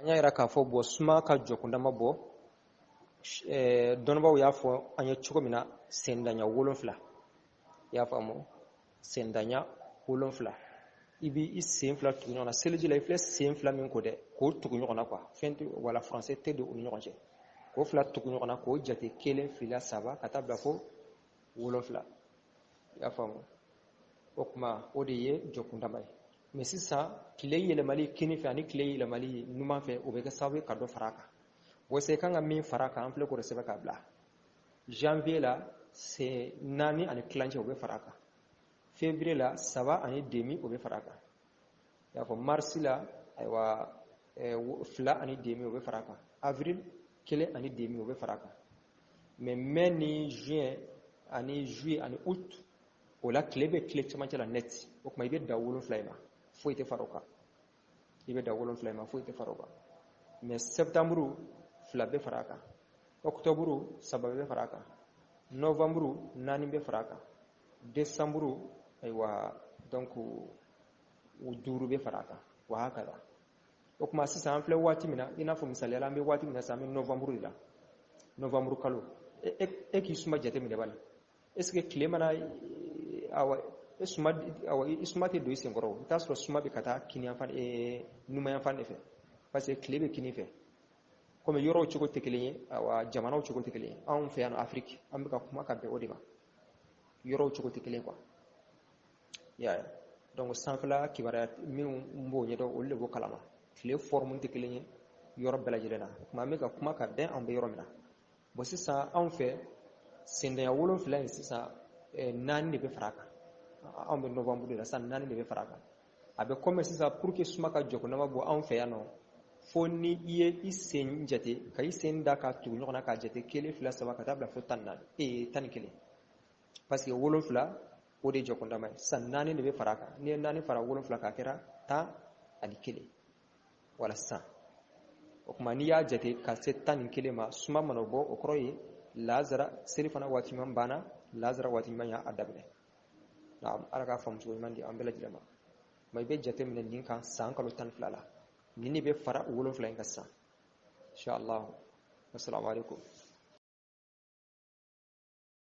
An y'a yira k'a fɔ bɔn suma ka jɔkundama bɔ, dɔnnibaaw y'a fɔ an ye cogo min na, sendaɲa 7. I y'a faamu, sendaɲa 7, i b'i sen fila tugu ɲɔgɔn na seliji la. I filɛ sen fila min ko dɛ, k'o tugu ɲɔgɔn na quoi, fɛn tɛ wala furancɛ tɛ don u ni ɲɔgɔn cɛ, k'o fila tugu ɲɔgɔn na, k'o jate 1, 2, 3, ka taa bila fo 7. I y'a faamu, o tuma o de ye jɔkundama ye. Mais sisan tile yɛlɛmali kini fɛ ani tile yɛlɛmali numan fɛ, o bɛ kɛ sababu ye ka dɔ fara a kan. Walasa i kan ka min fara a kan, an filɛ k'o de sɛbɛn k'a bila. Janvier la, sen 4 ani tilancɛ, o bɛ fara a kan. Février la, 3 ani demi, o bɛ fara a kan. I y'a fɔ, mars la, ayiwa, 2 ani demi, o bɛ fara a kan. Avril, 1 ani demi, o bɛ fara a kan. Mais mai ni juin ani juillet ani août, o la tile bɛ tile cɛmancɛ la net. O tuma i bɛ dan 7 in ma, foyi tɛ fara o kan. I bɛ dan 7 in ma, foyi tɛ fara o kan. Mais septembre, 2 bɛ fara a kan. Octobre, 3 bɛ fara a kan. Novembre, 4 bɛ fara a kan. Décembre, ayiwa, donc o 5 bɛ fara a kan. Wa hakada. O tuma sisan an filɛ waati min na, i n'a fɔ misaliya la, an bɛ waati min na sisan, an bɛ novembre de la, novembre kalo. E k'i suma jateminɛ bani, est ce que tile mana, awa, e suma, awa, i suma tɛ don i senkɔrɔ? I t'a sɔrɔ suma bɛ ka taa kiniyanfan, numanyanfan de fɛ, parce que tile bɛ kini fɛ. Komi yɔrɔw cogo tɛ kelen ye, awa, jamanaw cogo tɛ kelen ye. Anw fɛ yan nɔ Afiriki, an bɛ ka kuma ka bɛn o de ma, yɔrɔw cogo tɛ kelen quoi. I y'a ye, donc sanfɛla kibaruya minnu b'o ɲɛdɔn, olu de b'o kalama. Tile forme tɛ kelen ye yɔrɔ bɛɛ lajɛlen na. O tuma an bɛ ka kuma ka bɛn an bɛ yɔrɔ min na. Bon, sisan anw fɛ, sendanya 7 in sisan, 4 de bɛ fara a kan. Anw bɛ novembre de la sisan, 4 de bɛ fara a kan. A bɛ komi sisan, pour que suma ka jɔkundama bɔ anw fɛ yan nɔ, fo ni i ye i sen jate, ka i sen da ka tugu ɲɔgɔn na k'a jate 1, 2, 3, ka taa bila fo 14, 11, parce que 7, o de ye jɔkundama ye. Sisan 4 de bɛ fara a kan. N'i ye 4 fara 7 kan, a kɛra 11. Wala sisan, o tuma n'i y'a jate ka se 11 ma, suma mana bɔ, o kɔrɔ ye lazara selifana waati ɲuman banna, lazara waati ɲuman y'a daminɛ. Naam, Ala k'a faamu cogo ɲuman di an bɛɛ lajɛlen ma. Ma i bɛ jate minɛ nin kan san kalo 12 la, nin de bɛ fara 7 in kan sisan, inshallah. Assalamu alaikum.